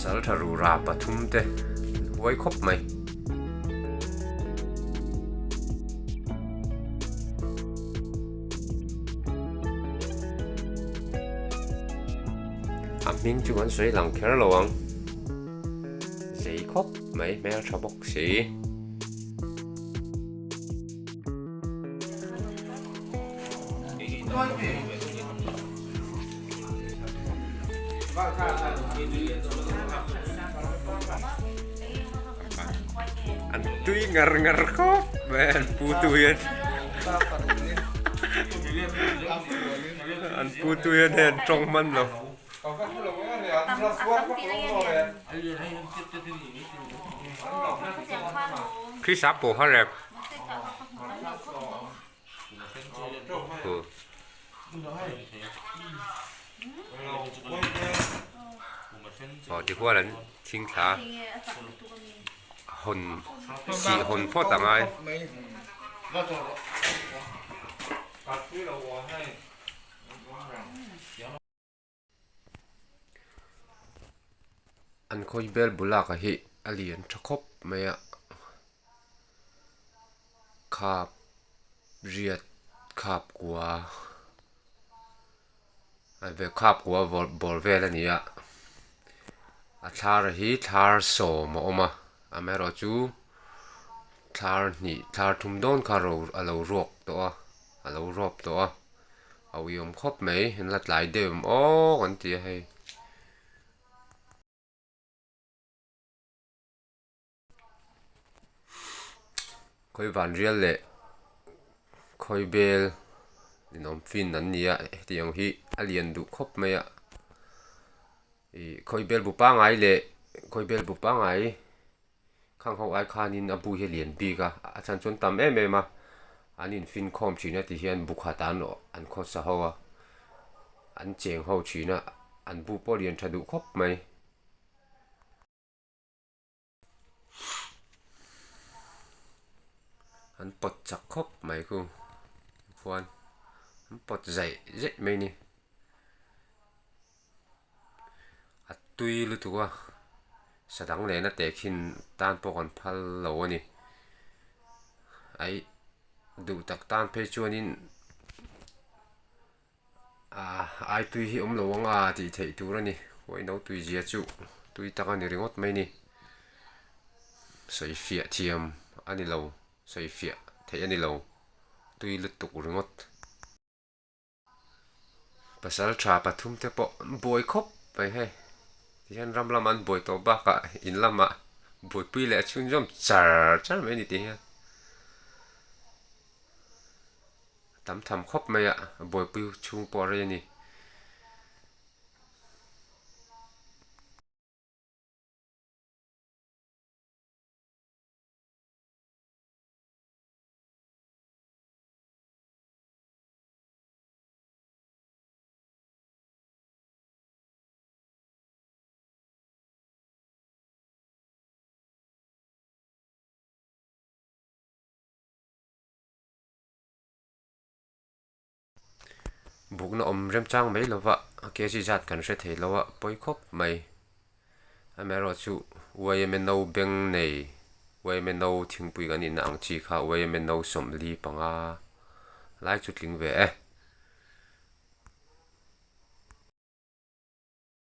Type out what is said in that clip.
Pasaltha rura pathum te an huai khawp mai. A hming chu kan sawi lang kher lo ang. Zei khawp mai hmeltha bawk si. An tui ngar ngar khawp mai an pu tu hian an pu tu hian hei an tawng hman lo. Krisa pawh kha rep. Aw tihuan an thing thla hawn sih hawn phawt a ngai. An khawi bel bulak ah hi a lian tha khawp mai a khap riat khap kua khap kua bawr vel a ni a a thlar hi thlar sawm a awm a amaherawh chu thlar hnih thlar thum dawn kha a lo ruak tawh a a lo rawp tawh a. A uiawm khawp mai an la tlai deuh em aw kan ti a hei. Khawi van rial leh khawi bel ninawm fin an ni a hetiang hi a lian duh khawp mai a ih khawi bel bu pangai leh khawi bel bu pangai khang ho ai khanin a bu hi a lian bik a a chhan chuan tam em em a an infinkhawm thin a ti hian bu khat an an khawsa ho a an cheng ho thin a an bu pawh a lian tha duh khawp mai. An pawt chak khawp mai khu khuan an pawt zaih zaih mai a ni. A tui lutuk a sa dang lehna tehkhin tan pawh kan phal lo a ni aih duh tak tan phei chuanin ah ai tui hi awm lo ang a tih theih tur a ni uaino tui zia chu tui tak a ni ringawt mai a ni sawifiah thiam a ni lo sawifiah theih a ni lo tui lutuk ringawt. Pasal tha pathum te pawh an buai khawp mai hei tihian ram lama an buai tawh bakah in lamah buaipui leh a chhunzawm char char mai a ni tih hian a tam tham khawp mai a buaipui chhung pawh a rei a ni. Bukna awm remchang mai lova a kg zat kan hre thei lo a pawi khawp mai. Amaherawhchu YMNO beng nei YMNO thingpui kan inna ang chi kha YMNO 45 lai chu tling ve e.